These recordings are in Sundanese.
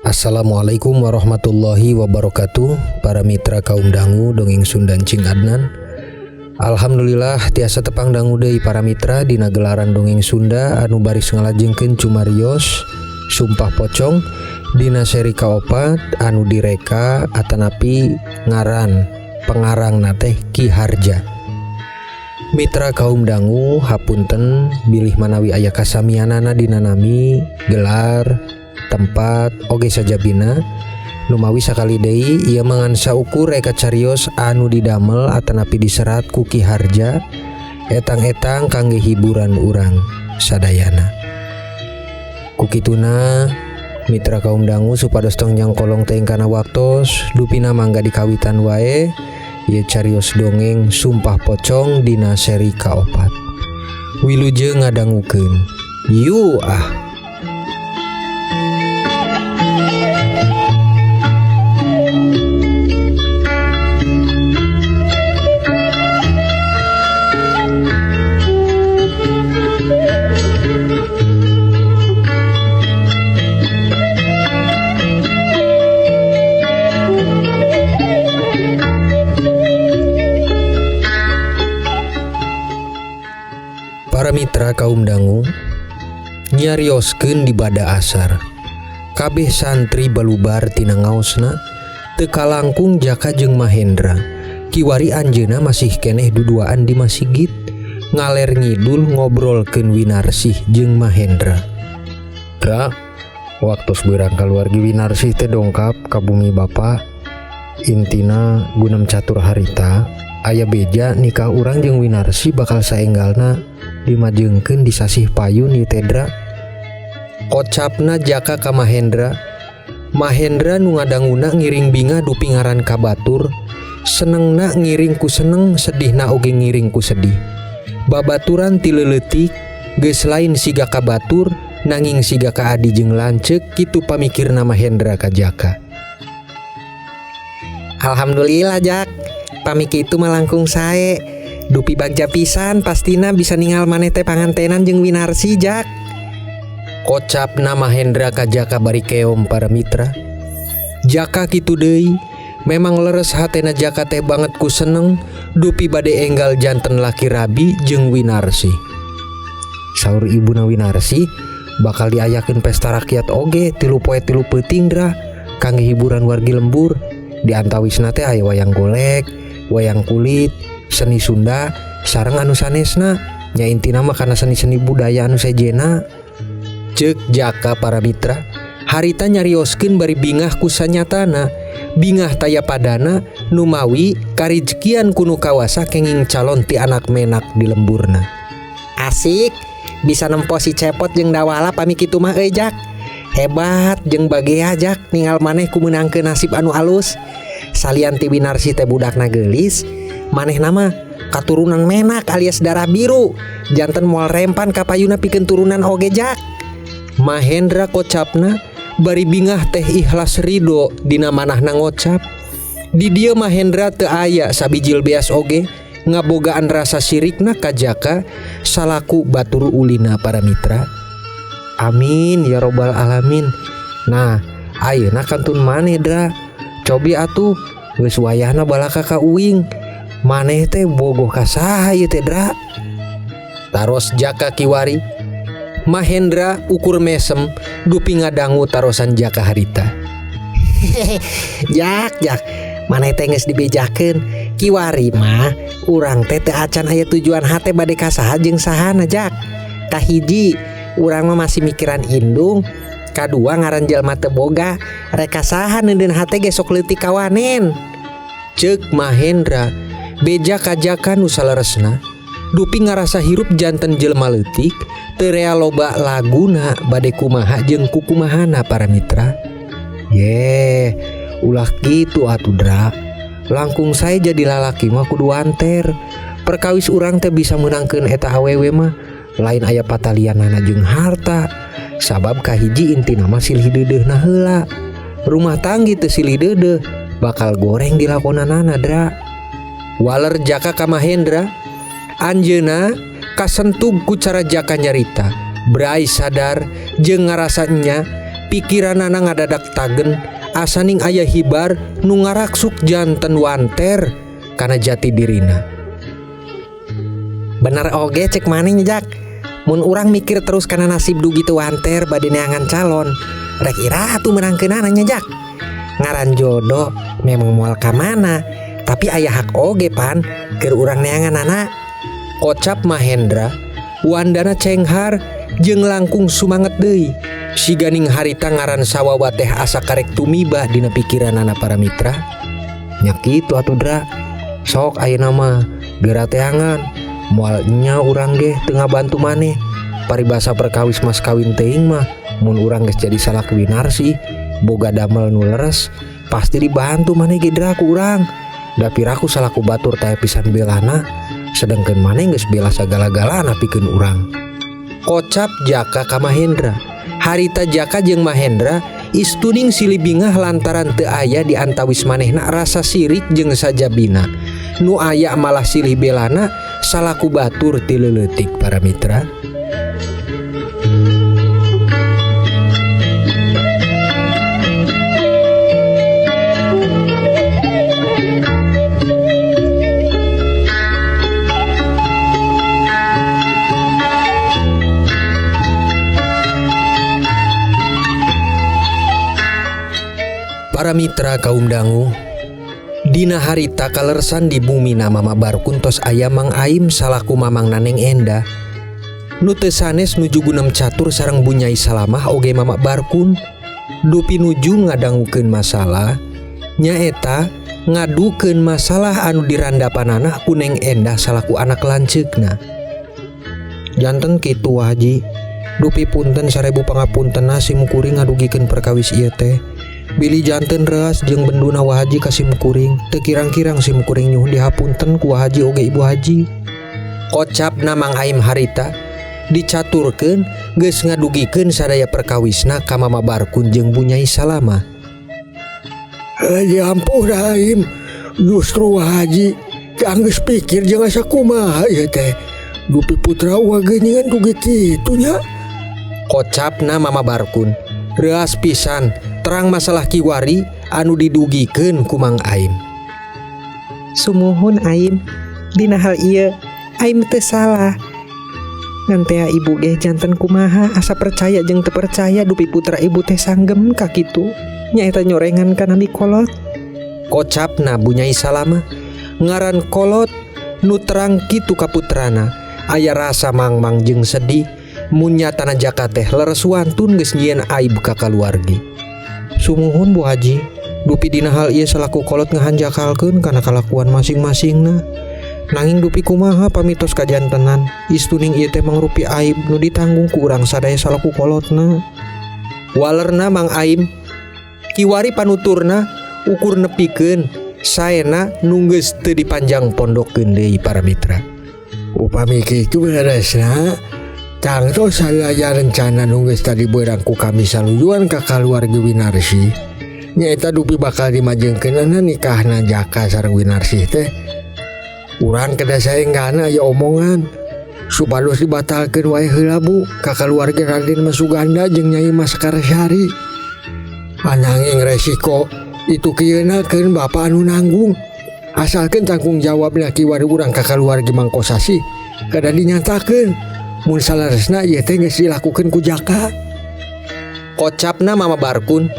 Assalamualaikum warahmatullahi wabarakatuh. Para mitra kaum dangu dongeng Sundan Cing Adnan. Alhamdulillah tiasa tepang dangu deui para mitra dina gelaran dongeng Sunda anu baris ngalajengkeun cumarios Sumpah Pocong dina seri kaopat anu direka atanapi ngaran pengarang teh Ki Harja. Mitra kaum dangu hapunten bilih manawi aya kasamianana dina nami, gelar, tempat oge sajabina. Numawi sakali deui ieu mangan saukur eka carios anu didamel atanapi diserat ku Ki Harja etang-etang kangge hiburan urang sadayana. Ku kituna mitra kaum dangu supados tong jangkolong teuing kana waktos dupina mangga dikawitan wae ieu carios dongeng Sumpah Pocong dina seri kaopat. Wilujeng ngadangukeun. Yu ah. Para mitra kaum dangu nyarioskeun di bada asar. Kabeh santri balubar tina ngaosna teu kalangkung Jaka jeung Mahendra. Kiwari anjeuna masih keneh duduaan di masigit ngaler ngidul ngobrolkeun Winarsih jeung Mahendra. Dra, waktos beurang kaluargi Winarsih teh dongkap ka bumi bapa. Intina gunem catur harita aya beja nikah urang jeung Winarsih bakal saenggalna dimajengkeun di sasih payun ieu teh Dra. Kocapna Jaka ka Mahendra. Mahendra nu ngadanguna ngiring bingah dupi ngaran ka batur, senengna ngiring ku seneng, sedihna oge ngiring ku sedih. Babaturan ti leuletik geus lain siga ka batur nanging siga ka adi jeung lanceuk kitu pamikirna Mahendra ka Jaka. Alhamdulillah Jak, pamiki itu mah langkung sae. Dupi bagja pisan pastina bisa ningal maneh teh pangantenan jeung Winarsih Jak. Kocapna Mahendra ka Jaka bari keom para mitra. Jaka kitu deui, memang leres hatena Jaka teh banget ku seneng dupi bade enggal janten laki rabi jeung Winarsih. Saur ibuna Winarsih bakal diayakeun pesta rakyat oge 3 poe 3 peuting Dra kangge hiburan wargi lembur. Di antawisna teh aya wayang golek, wayang kulit, seni Sunda sareng anu sanesna. Nya intina mah kana seni-seni budaya anu sejena. Ceuk Jaka para mitra, harita nyarioskeun bari bingah ku sanyatana, bingah taya padana numawi karijkian kunu kawasa kenging calon ti anak menak di lemburna. Asik, bisa nempo si Cepot jeung Dawala pami kitu mah euy Jak. Hebat jeung bagea Jak ningal maneh ku meunangkeun nasib anu alus. Salian ti Winarsih teh budakna geulis, manehna mah katurunan menak alias darah biru. Janten moal rempan ka payuna pikeun turunan oge Jak. Mahendra kocapna bari bingah teh ikhlas ridho dina manahna ngocap. Di dieu Mahendra teu aya sabijil beas oge ngabogaan rasa sirikna ka Jaka salaku batur ulina para mitra. Amin ya robbal alamin. Nah, ayeuna kantun maneh Dra. Cobi atuh geus wayahna balaka ka uing. Maneh teh bogoh ka saha ieu teh Dra? Taros Jaka kiwari. Mahendra ukur mesem dupi ngadangu tarosan Jaka harita. Jak, Jak, maneh teh geus dibejakeun. Kiwari mah urang teh teu acan aya tujuan hate bade ka saha jeung sahana Jak. Kahiji, urang mah masih mikiran indung. Kadua ngaran jelma teu boga rek ka saha neundeun hate ge sok leutik kawanen. Ceuk Mahendra beja ka Jaka nu saleresna dupi ngarasa hirup janten jelema leutik teu rea loba laguna bade kumaha jeung kukumahana para mitra. Ye, ulah kitu atuh Dra. Langkung saya jadi lalaki mah kudu wanter. Perkawis urang teh bisa meunangkeun eta awewe mah lain aya patalianana jeung harta. Sabab kahiji intina mah silih deudeuhna heula. Rumah tanggi teu silih deudeuh bakal goreng dilakonanana Dra. Waler Jaka ka Mahendra anjeunna kasentug ku cara Jaka nyarita. Brai sadar jeung ngarasa nya pikiranana ngadadak tagen asaning aya hibar nu ngaraksuk janten wanter kana jati dirina. Bener oge cek maneh nya Jak. Mun urang mikir terus kana nasib dugi teu wanter bade neangan calon, rek iraha atuh meunangkeunana nya Jak. Ngaran jodoh memang moal ka mana, tapi aya hak oge pan keur urang neanganana. Kocap Mahendra, wandana cenghar jeung langkung sumanget deui. Siganing harita ngaran sawawa teh asa karek tumiba dina pikiranana para mitra. Nya kitu atuh Dra. Sok ayeuna mah geura teangan. Moal nya urang ge teu ngabantu maneh. Paribasa perkawis mas kawin teuing mah mun urang geus jadi salaki Winarsih boga damel nu leres pasti dibantu maneh ge Dra ku urang. Da piraku salaku batur teh pisan belana sedengkeun maneh geus bela sagala-galana pikeun urang. Kocap Jaka ka Mahendra. Harita Jaka jeung Mahendra istuning silih bingah lantaran teu aya di antawis manehna rasa sirik jeung sajabina. Nu aya malah silih belana salaku batur ti leuletik para mitra. Para mitra kaum dangu, dina harita kalersan di bumi nama Mama Barkun tos aya Mang Aim salaku Mamang Naneng Endah. Nu teu sanes nuju gunem catur sareng Bunyai Salamah oge Mama Barkun. Dupi nuju ngadangukeun masalah, nyaeta ngadukeun masalah anu dirandapanana ku Neng Endah salaku anak lanceukna. Janten kitu Haji, dupi punten 1000 pangapuntena sim kuring ngadugikeun perkawis ieu teh. Bilih janten reas jeung benduna Wa Haji ka sim kuring, teu kirang-kirang sim kuring nyuhun dihapunten ku Wa Haji oge Ibu Haji. Kocapna Mang Aim harita dicaturkeun geus ngadugikeun sadaya perkawisna ka Mama Barkun jeung Bunyai Salamah. Haji ampuh dah Aim, justru Wa Haji geus pikir jeung asa kumaha ieu teh. Dupi putra wa geuningan dugi kitu nya. Kocapna Mama Barkun reas pisan terang masalah kiwari anu didugikeun ku Mang Aim. Sumuhun Aim, dina hal ieu Aim teu salah. Ngan tea ibu ge janten kumaha asa percaya jeung teu percaya dupi putra ibu teh sanggem ka kitu. Nyaeta nyorengan kana mikolot. Kocapna Bunyai Salamah ngaran kolot nu terang kitu ka putrana aya rasa mangmang jeung sedih mun nyatana Jaka teh leres wantun geus nyieun aib ka kaluargi. Sumuhun Bu Haji, dupi dina hal ieu salaku kolot ngahanjakalkeun kana kalakuan masing-masingna. Nanging dupi kumaha pamitos kajantenan, istuning ieu teh mangrupi aib nu ditanggung ku urang sadaya salaku kolotna. Walerna Mang Aim kiwari panuturna ukur nepikeun saena nu geus teu dipanjang pondokkeun deui para mitra. Upami kitu beresna, tangtos sadaya rencana nu geus tadi beurang ku kami salujuan ka kaluarga Winarsih. Nyaeta dupi bakal dimajengkeunana nikahna Jaka sareng Winarsih teh. Urang kedah saenggana aya omongan supados dibatalkeun wae heula Bu ka kaluarga Raden Mas Suganda jeung Nyai Mas Karsari. Ananging resiko itu kieuna keun bapa anu nanggung. Asalkeun tanggung jawabna kiwari urang ka kaluarga Mangkosasi kedah dinyatakeun. Mun saleresna ieu teh geus dilakukeun ku Jaka. Kocapna Mama Barkun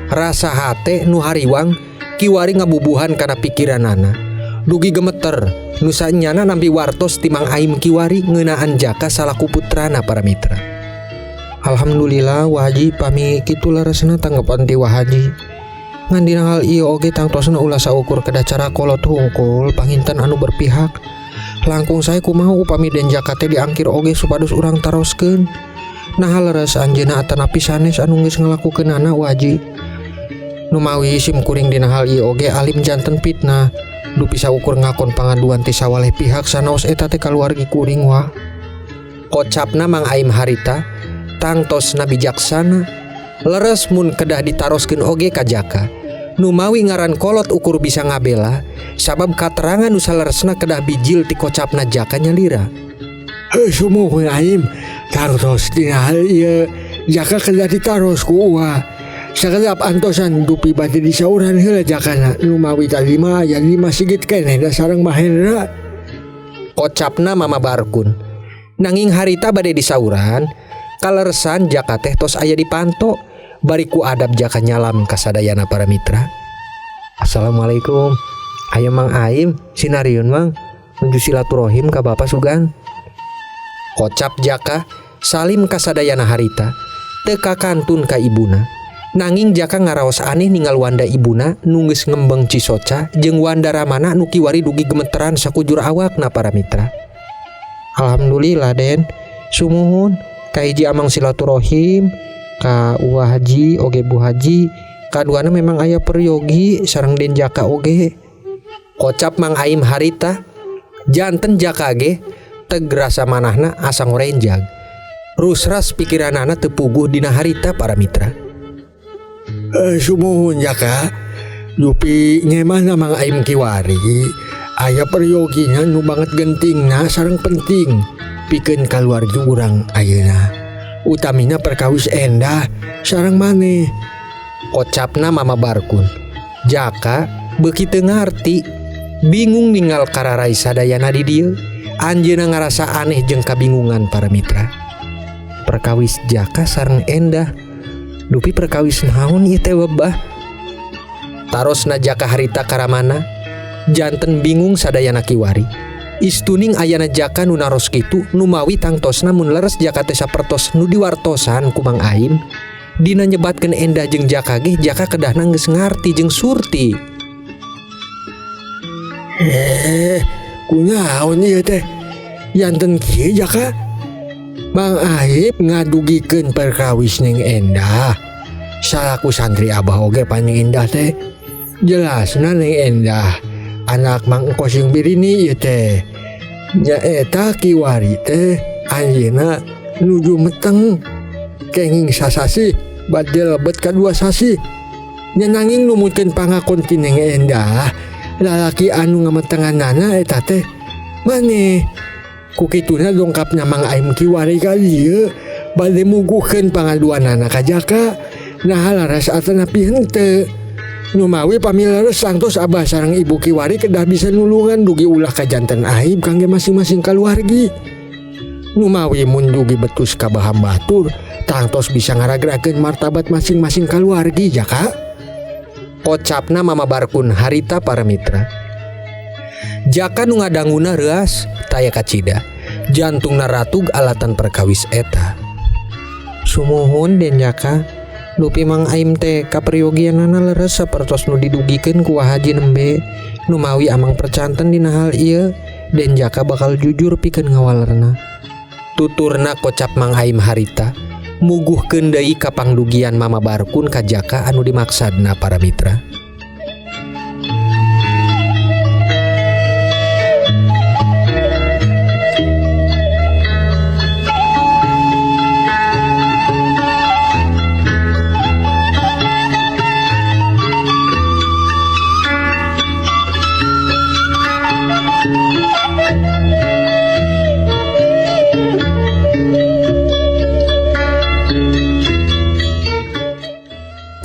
rasa hate nu hariwang kiwari ngabubuhan kana pikiranana. Dugi gemeter nu sanyana nampi wartos ti Mang Aim kiwari ngeunaan Jaka salaku putrana para mitra. Alhamdulillah Wa Haji pami kitu leresna tanggapan ti Wa Haji. Ngan dina hal ieu oge tangtosna ulah saukur kedah cara kolot hungkul panginten anu berpihak. Langkung sae kumaha upami Den Jaka teh diangkir oge supados urang taroskeun. Nah leres anjeunna atanapi sanes anu geus ngalakukeunana Wa Haji. Numawi sim kuring dina hal ieu oge alim janten fitnah. Dupi saukur ngakon pangaduan ti sawaleh pihak sanaos eta teh kaluargi kuring wa. Kocapna Mang Aim harita tangtosna bijaksana. Leres mun kedah ditaroskeun oge ka Jaka. Numawi ngaran kolot ukur bisa ngabela sabab katerangan nu saleresna kedah bijil ti kocapna Jaka nyalira. Heuh sumuhun Aim, tangtos dina hal ieu Jaka kedah ditaros ku Uwa. Sakedap antosan dupi bade disauran heula Jakana numawi tadi mah aya di masjid keneh da sareng Mahendra. Kocapna Mama Barkun. Nanging harita bade disauran, kaleresan Jaka teh tos aya di panto. Bari ku adab Jaka nyalam kasadayana para mitra. Assalamualaikum. Ayo Mang Aim, sinariun Mang, nuju silaturahim ka Bapak sugan. Kocap Jaka salim kasadayana harita, teu kakantun ka ibuna. Nanging Jaka ngaraos aneh ningal wanda ibuna nu geus ngembeng cisoca jeung wanda ramana nu kiwari dugi gemeteran sakujur awakna para mitra. Alhamdulillah Den, sumuhun kahiji amang silaturahim ka Uwa Haji oge Bu Haji, kaduana memang aya peryogi sareng Den Jaka oge. Kocap Mang Aim harita, janten Jaka ge teg rasa manahna asa ngorenjag. Rusras pikiranana teu puguh dina harita para mitra. Sumuhun Jaka, dupi ngemahna Mang Aim kiwari aya peryogina nu banget gentingna sareng penting pikeun kaluarga urang ayeuna. Utamina perkawis Endah sareng maneh. Kocapna Mama Barkun. Jaka beuki teu ngarti, bingung ningal kararai sadayana di dieu. Anjeunna ngarasa aneh jeung kabingungan para mitra. Perkawis Jaka sareng Endah, dupi perkawis naon ieu teh webah. Tarosna Jaka harita karamana, janten bingung sadayana kiwari. Istuning ayana Jaka nu naros kitu numawi tangtosna mun leres Jaka teh sapertos nu diwartosan ku Mang Aim. Dina nyebatkeun Endah jeung Jaka ge Jaka kedahna geus ngarti jeung Surti. Kunaon ieu teh? Janten kieu Jaka? Mang Aim ngadugikeun perkawis ning Endah. Salaku santri Abah oge paning Endah teh. Jelasna ning Endah anak Mang Engkos jeung Birini ieu teh. Nyaeta kiwari teh anjeunna nuju meteng kenging sasasih bade lebet ka dua sasih. Nya nanging numutkeun pangakon ti Neng Endah, lalaki anu ngametenganana eta teh maneh. Ku kituna dongkapna Mang Aim kiwari ka dieu bade muguhkeun pangaduanana ka Jaka. Nah laras atanapi henteu. Numawi pamileres tangtos Abah sareng Ibu kiwari kedah bisa nulungan dugi ulah kajanten aib kangge masing-masing kaluargi. Numawi mun dugi betus ka baham batur tangtos bisa ngaragrakeun martabat masing-masing kaluargi Jaka. Kocapna Mama Barkun harita para mitra. Jaka nu ngadanguna reuas taya kacida. Jantungna ratug alatan perkawis eta. Sumuhun Den Jaka. Dupi Mang Aim teh kaperyogianana leres sapertos nu didugikeun ku Wa Haji nembe. Numawi amang percanten dina hal ieu, Den Jaka bakal jujur pikeun ngawalerna. Tuturna kocap Mang Aim harita, muguhkeun deui ka pangdugian Mama Barkun ka Jaka anu dimaksadna para mitra.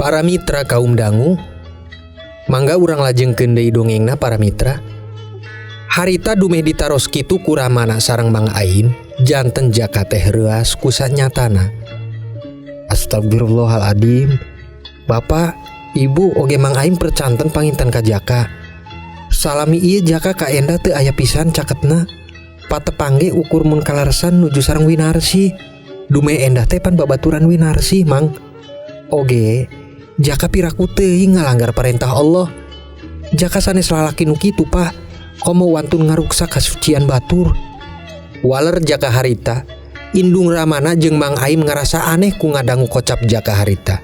Para mitra kaum dangu, mangga urang lajengkeun deui dongengna para mitra. Harita dumeh ditaros kitu ku Ramana sareng Mang Aim, janten Jaka teh reuas ku sanyatana. Astagfirullahaladzim. Bapak, Ibu oge Mang Aim percanten panginten ka Jaka. Salami ieu Jaka ka Endah teu aya pisan caketna. Patepangge ukur mun kalaresan nuju sareng Winarsi. Dumeh Endah teh pan babaturan Winarsih Mang. Oge, Jaka piraku teuing ngalanggar parentah Allah. Jaka sanes lalaki nu kitu Pak. Komo wantun ngaruksak kasucian batur. Waler Jaka harita, Indung Ramana jeung Mang Aim ngarasa aneh ku ngadangu kocap Jaka harita.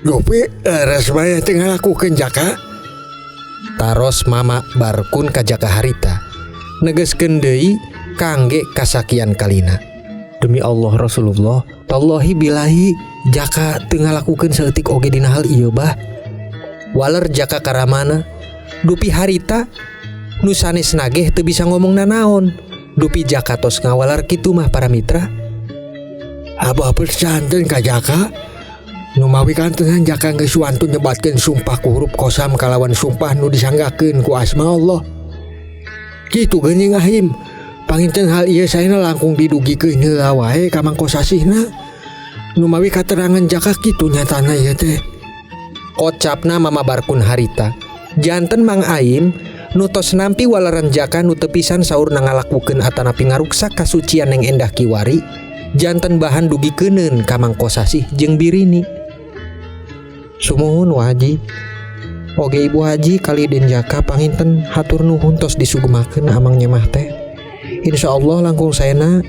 Dupi leres bae teh ngalakukeun Jaka. Taros Mama Barkun ka Jaka harita. Negeskeun deui kangge kasakian kalina. Demi Allah Rasulullah, tallahi bilahi Jaka teu ngalakukeun saeutik oge dina hal ieu bah. Waler Jaka karamana, dupi harita nu sanes nageh teu bisa ngomong nanaon. Dupi Jaka tos ngawalar kitu mah para mitra. Abah percanten ka Jaka. Numawi kantenan Jaka geus wantun nyebatkeun sumpah ku huruf kosam kalawan sumpah nu disanggakeun ku asma Allah. Kitu geuning Ahim. Panginten hal ieu saena langkung didugikeun heula wae ka Mang Kosasihna. Numawi katerangan Jaka kitu nyatana ieu teh. Kocapna Mama Barkun harita. Janten Mang Aim nu tos nampi waleran Jaka nu teu pisan saurna ngalakukeun atanapi ngaruksak kasucian Neng Endah kiwari, janten bahan dugikeuneun ka Mang Kosasih jeung Birini. Sumuhun Wa Haji. Oge Ibu Haji kali Den Jaka panginten hatur nuhun tos disugemakeun amang nyemah teh. Insyaallah langkung saena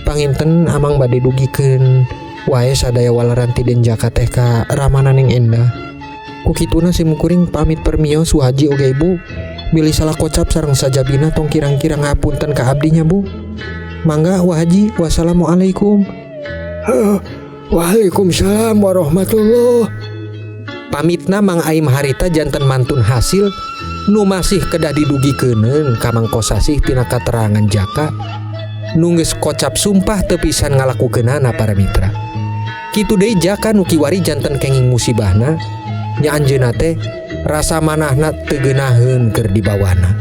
panginten amang bade dugikeun wae sadaya waleran ti Den Jaka teh ka Ramana Neng Endah. Ku kituna sim kuring pamit permios Wa Haji oge Ibu. Bilih salah kocap sareng sajabina tong kirang-kirang ngapunten ka abdinya Bu. Mangga Wa Haji, wassalamualaikum. Waalaikumsalam warahmatullah. Pamitna Mang Aim harita janten mantun hasil nu masih kedah didugikeuneun ka Mang Kosasih tina katerangan Jaka nu geus kocap sumpah teu pisan ngalakukeunana para mitra. Kitu deui Jaka nu kiwari janten kenging musibahna nya anjeunna teh rasa manahna teu geunaheun keur dibawana.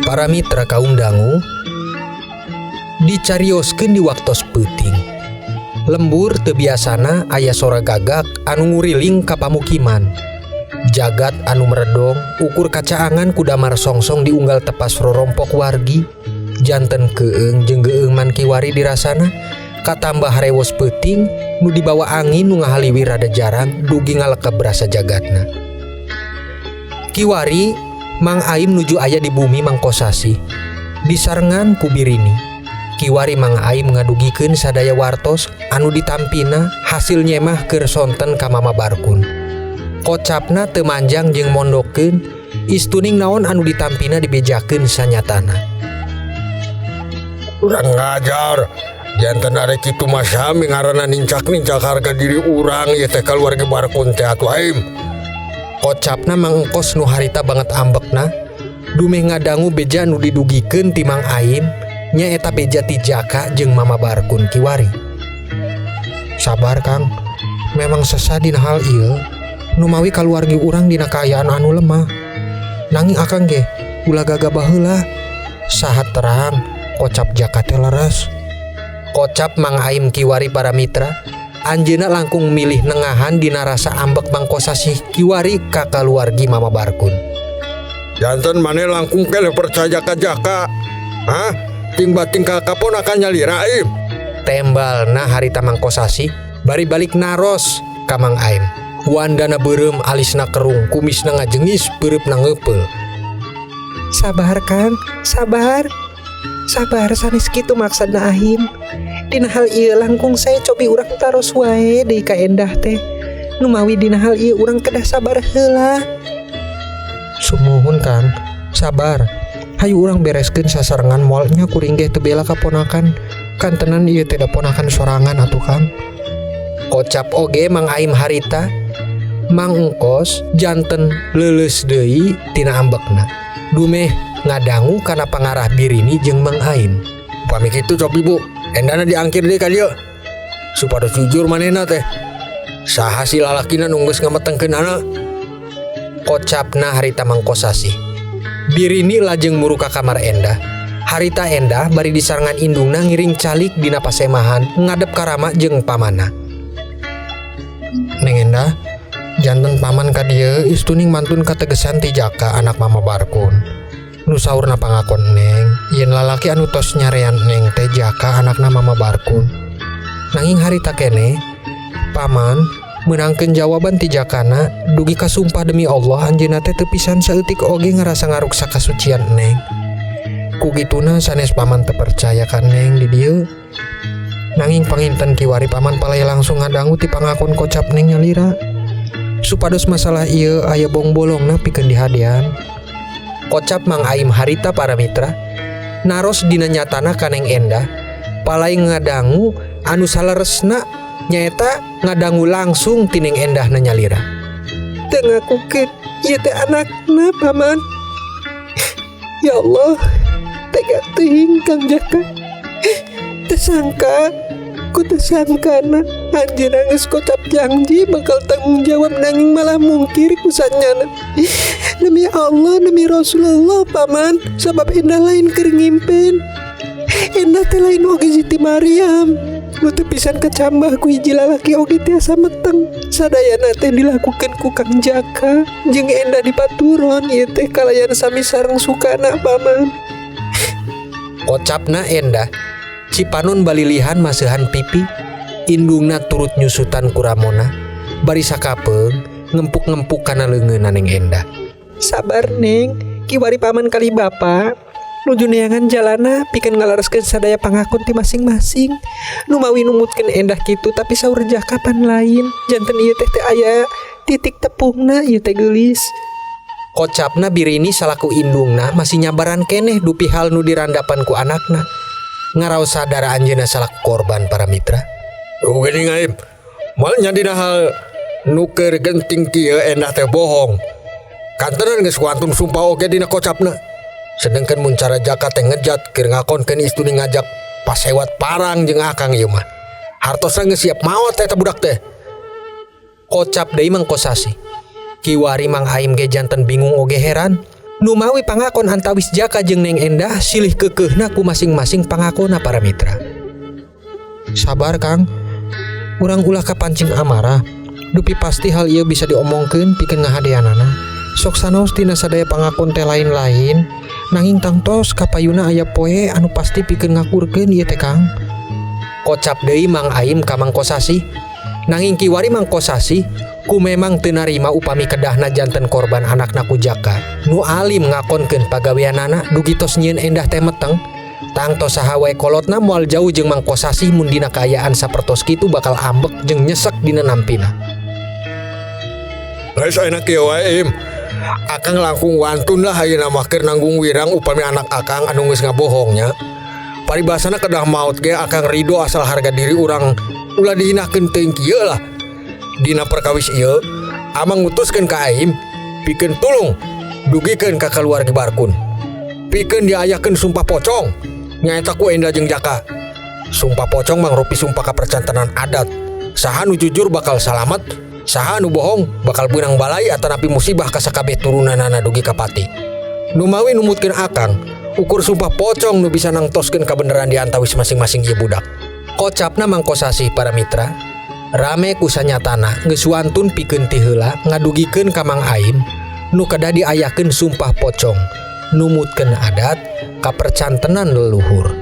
Para mitra kaum dangu dicarioskeun di waktos peuting. Lembur teu biasana aya sora gagak anu nguriling ka pamukiman. Jagat anu meredong ukur kacaangan ku damar songsong diunggal tepas rorompok wargi. Janten keung jeung geueungman kiwari dirasana katambah rewos peuting nu dibawa angin nu ngahaliwir rada jarang dugi ngalekep rasa jagatna. Kiwari Mang Aim nuju aya di bumi Mang Kosasih disarengan ku Birini. Kiwari Mang Aim ngadugikeun sadaya wartos anu ditampina hasil nyemah keur sonten ka Mama Barkun. Kocapna teu manjang jeung mondokeun istuning naon anu ditampina dibejakeun sanyatana. Urang ngajar janten arek kitu mah sami ngaranna nincak-nincak harga diri urang ieu teh kaluarga Barkun teh atuh Aim. Kocapna Mang Engkos nu harita banget ambekna dumeh ngadangu beja nu didugikeun ti Mang Aim nyaeta beja ti Jaka jeung Mama Barkun kiwari. Sabar Kang, memang sesah dina hal ieu numawi kaluargi urang dina kaayaan anu lemah. Nanging akang ge ulah gagabah heula. Saha terang kocap Jaka teh leres. Kocap Mang Aim kiwari para mitra, anjeunna langkung milih nengahan dina rasa ambek Mang Kosasih kiwari ka kaluargi Mama Barkun. Janten maneh langkung keleh percaya ka Jaka. Hah? Ting bating ka kaponakan nyalira Aim. Tembalna harita Mang Kosasih bari balik naros ka Mang Aim. Wandana beureum alisna kerung, kumisna ngajengis, beureupna ngeupeul. Sabar Kang, sabar. Sabar sanes kitu maksudna Ahim. Dina hal ieu langkung saya cobi urang taros wae deui ka Endah teh. Numawi dina hal ieu urang kedah sabar heula. Sumuhun Kang, sabar. Hayu urang bereskeun sasarengan moalnya kuring ge teu bela kaponakan. Kantenan ieu teh da ponakan sorangan atuh Kang. Kocap oge Mang Aim harita. Mang Engkos janten leuleus deui tina ambekna. Dumeh ngadangu kana pangarah Birini jeung Mang Aim. Pami kitu cobi Bu, endana diangkir deui ka dieu. Supados jujur manehna teh. Saha si lalakina nu geus ngametengkeunana? Kocapna harita Mang Kosasih. Birini lajeng muru ka kamar Endah. Harita Endah bari disarengan indungna ngiring calik dina pasemahan ngadep ka Rama jeung pamana. Neng Endah, janten paman ka dieu istuning mantun kategesan ti Jaka anak Mama Barkun. Nu saurna pangakon Neng, yen lalaki anu tos nyarean Neng teh Jaka anakna Mama Barkun. Nanging harita kene, paman meunangkeun jawaban ti Jakana dugi ka sumpah demi Allah anjeunna teh teu pisan saeutik oge ngarasa ngaruksak kasucian Neng. Ku kituna sanes paman teu percaya ka Neng di dieu. Nanging panginten kiwari paman palay langsung ngadangu ti pangakon kocap Neng nyalira. Supados masalah ieu aya bongbolongna pikeun dihadean. Kocap Mang Aim harita para mitra naros dina nyatana ka Neng Endah palay ngadangu anu saleresna nyaeta ngadangu langsung ti Neng Endah na nyalira. Teu ngakukeun ieu teh anakna paman. Ya Allah, tega teuing Kang Jaka. Tersangka, ku tersangkana anjeunna geus kocap janji bakal tanggung jawab nanging malah mungkir ku sanyana. Demi Allah, demi Rasulullah paman, sabab Endah lain keur ngimpen. Endah teh lain oge Siti Maryam. Nu teu pisan kecambah ku hiji lalaki oge tiasa meteng. Sadayana teh dilakukeun ku Kang Jaka jeung Endah dipaturon ieu teh kalayan sami sareng sukana paman. Kocapna Endah cipanon balilihan maseuhan pipi, indungna turut nyusutan ku Ramona bari sakapeung ngempuk-ngempuk kana leungeunna Neng Endah. Sabar Neng, kiwari paman kali bapa nuju neangan jalana pikeun ngalereskeun sadaya pangakon ti masing-masing. Numawi numutkeun Endah kitu tapi saur Jaka pan lain. Janten ieu teh teu aya titik tepungna ieu teh geulis. Kocapna Birini salaku indungna masih nyabaran keneh dupi hal nu dirandapan ku anakna. Ngaraos sadar anjeunna salaku korban para mitra. Oh geuning aing. Moal nya dina hal nu keur genting kieu Endah teh bohong. Kantenan geus wantun sumpah oge dina kocapna. Sedengkeun mun cara Jaka teh ngejat keur ngakonkeun istuni ngajak pasewat parang jeung akang ieu mah. Hartosna geus siap maot eta budak teh. Kocap deui Mang Kosasih. Kiwari Mang Aim ge janten bingung oge heran. Numawi pangakon antawis Jaka jeung Neng Endah silih keukeuhna ku masing-masing pangakona para mitra. Sabar Kang, urang ulah kapancing amarah. Dupi pasti hal ieu bisa diomongkeun pikeun ngahadeanana. Sok sanaos tina sadaya pangakon teh lain-lain, nanging tangtos kapayuna aya poe anu pasti pikeun ngakurkeun ieu teh Kang. Kocap deui Mang Aim ka Mang Kosasih. Nanging kiwari Mang Kosasih ku memang teu narima upami kedahna janten korban anakna ku Jaka. Nu alim ngakonkeun pagaweanana dugi tos nyieun Endah teh meteng. Tangtos saha wae kolotna moal jauh jeung Mang Kosasih mun dina kaayaan sapertos kitu bakal ambek jeung nyesek dina nampina. Geus enak kieu wae Im. Akang langkung wantun lah ayeuna mah keur nanggung wirang upami anak akang anu geus ngabohongnya. Paribasana kedah maot ge akang ridho asal harga diri urang ulah dihinakeun teuing kieu lah. Dina perkawis ieu amang ngutuskeun ka Aim pikeun tulung dugikeun ka kaluarga Barkun. Pikeun diayakeun sumpah pocong nyaeta ku Endah jeung Jaka. Sumpah pocong mangrupi sumpah kapercantenan adat. Saha nu jujur bakal salamet, saha nu bohong bakal beunang balai atanapi musibah ka sakabeh turunanana dugi ka pati. Numawi numutkeun akang, ukur sumpah pocong nu bisa nangtoskeun kabeneran di antawis masing-masing ieu budak. Kocapna Mang Kosasih para mitra, rame ku sanyatana geus wantun pikeun ti heula ngadugikeun ka Mang Aim nu kedah diayakeun sumpah pocong numutkeun adat kapercantenan leluhur.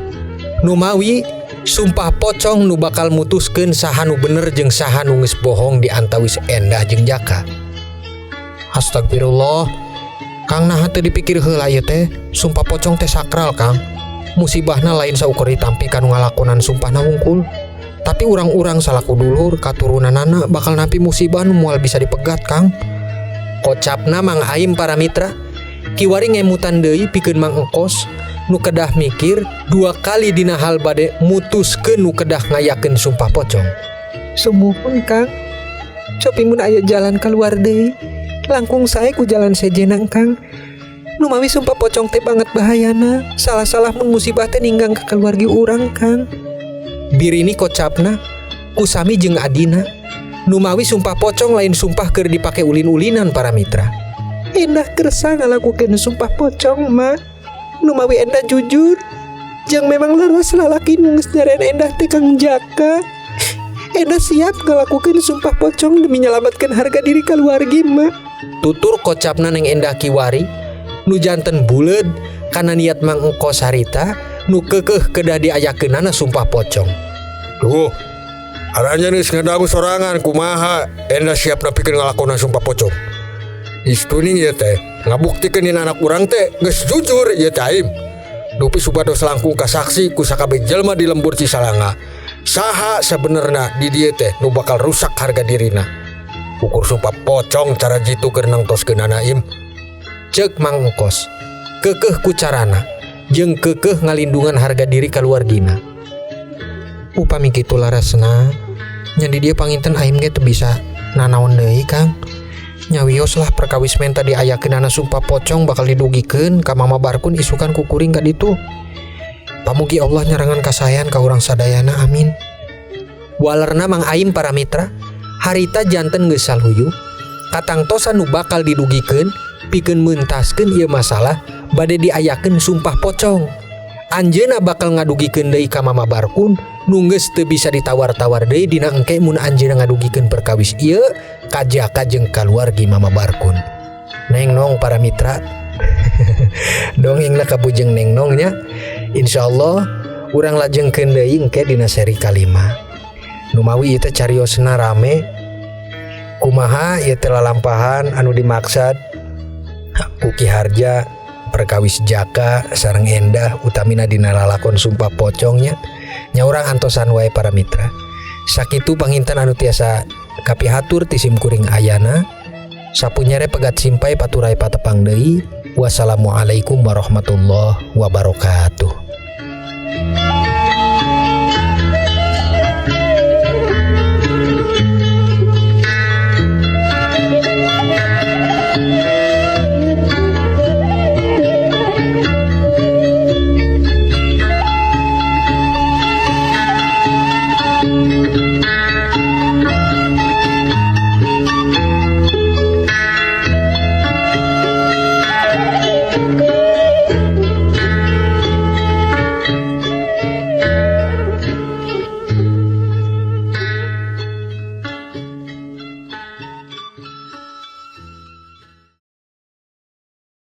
Numawi sumpah pocong nu bakal mutuskeun saha nu bener jeung saha nu geus bohong di antawis Endah jeung Jaka. Astagfirullah, Kang naha teu dipikir heula ieu teh, sumpah pocong teh sakral Kang. Musibahna lain saukur ditampi kanu ngalakonan sumpahna wungkul. Tapi urang-urang salaku dulur katurunanana bakal nampi musibah nu moal bisa dipegat Kang. Kocapna Mang Aim para mitra, kiwari ngemutan deui pikeun Mang Engkos nu kedah mikir dua kali dina hal bade mutuskeun nu kedah ngayakeun sumpah pocong. Sumuhun Kang, copi mun aya jalan keluar deui, langkung sae ku jalan sejenang Kang. Numawi sumpah pocong teh banget bahayana, salah-salah mun musibah teh ninggang ka keluarga urang Kang. Birini kocapna kusami jeung adina. Numawi sumpah pocong lain sumpah keur dipake ulin-ulinan para mitra. Endah kersa ngalakukeun sumpah pocong mah. Numawi endah jujur. Jeung memang leres lalaki nu geus nyarian endah teh Kang Jaka. Endah siap ngalakukeun sumpah pocong demi nyelamatkan harga diri keluarga mah. Tutur kocapna Neng Endah kiwari nu janten buleud kana niat Mang Engkos harita nu keukeuh kedah diayakeunana sumpah pocong. Duh, aranjeun geus ngadangu sorangan kumaha Endah siap nepikeun ngalakonan sumpah pocong. Istuning ieu teh ngabuktikeun dina anak urang teh geus jujur ieu teh aim. Dupi supados langkung kasaksi ku sakabeh jelema di lembur Cisalanga. Saha sabenerna di dieu teh nu bakal rusak harga dirina. Ukur sumpah pocong cara jitu keur nangtoskeunana im. Ceuk Mang Engkos keukeuh ku carana jeung keukeuh ngalindungan harga diri kaluargina. Upami kitu larasna nya di dieu panginten aing ge teu bisa nanaon deui Kang. Nyawios lah perkawis menta diayakeunana sumpah pocong bakal didugikeun ka Mama Barkun isukan ku kuring ka ditu. Pamugi Allah nyarangan kasaean ka urang sadayana, amin. Walerna Mang Aim para mitra harita janten geus saluyu katangtosan nu bakal didugikeun pikeun mentaskeun ieu masalah bade diayakeun sumpah pocong. Anjeunna bakal ngadugikeun deui ka Mama Barkun nu geus teu bisa ditawar-tawar deui dina engke mun anjeunna ngadugikeun perkawis ieu ka Jaka jeung kaluargi Mama Barkun. Neng Nong para mitra. Dongengna kabujeng Neng Nong nya. Insyaallah urang lajengkeun deui engke dina seri kalima. Numawi ieu teh cariosna rame kumaha ieu teh lalampahan anu dimaksad ku Ki Harja perkawis Jaka sareng Endah utamina dina lalakon sumpah pocongnya. Nya urang antosan wae para mitra. Sakitu panginten anu tiasa kapihatur ti sim kuring ayana. Sapunyere pegat simpai paturai patepang deui. Wassalamualaikum warahmatullahi wabarakatuh.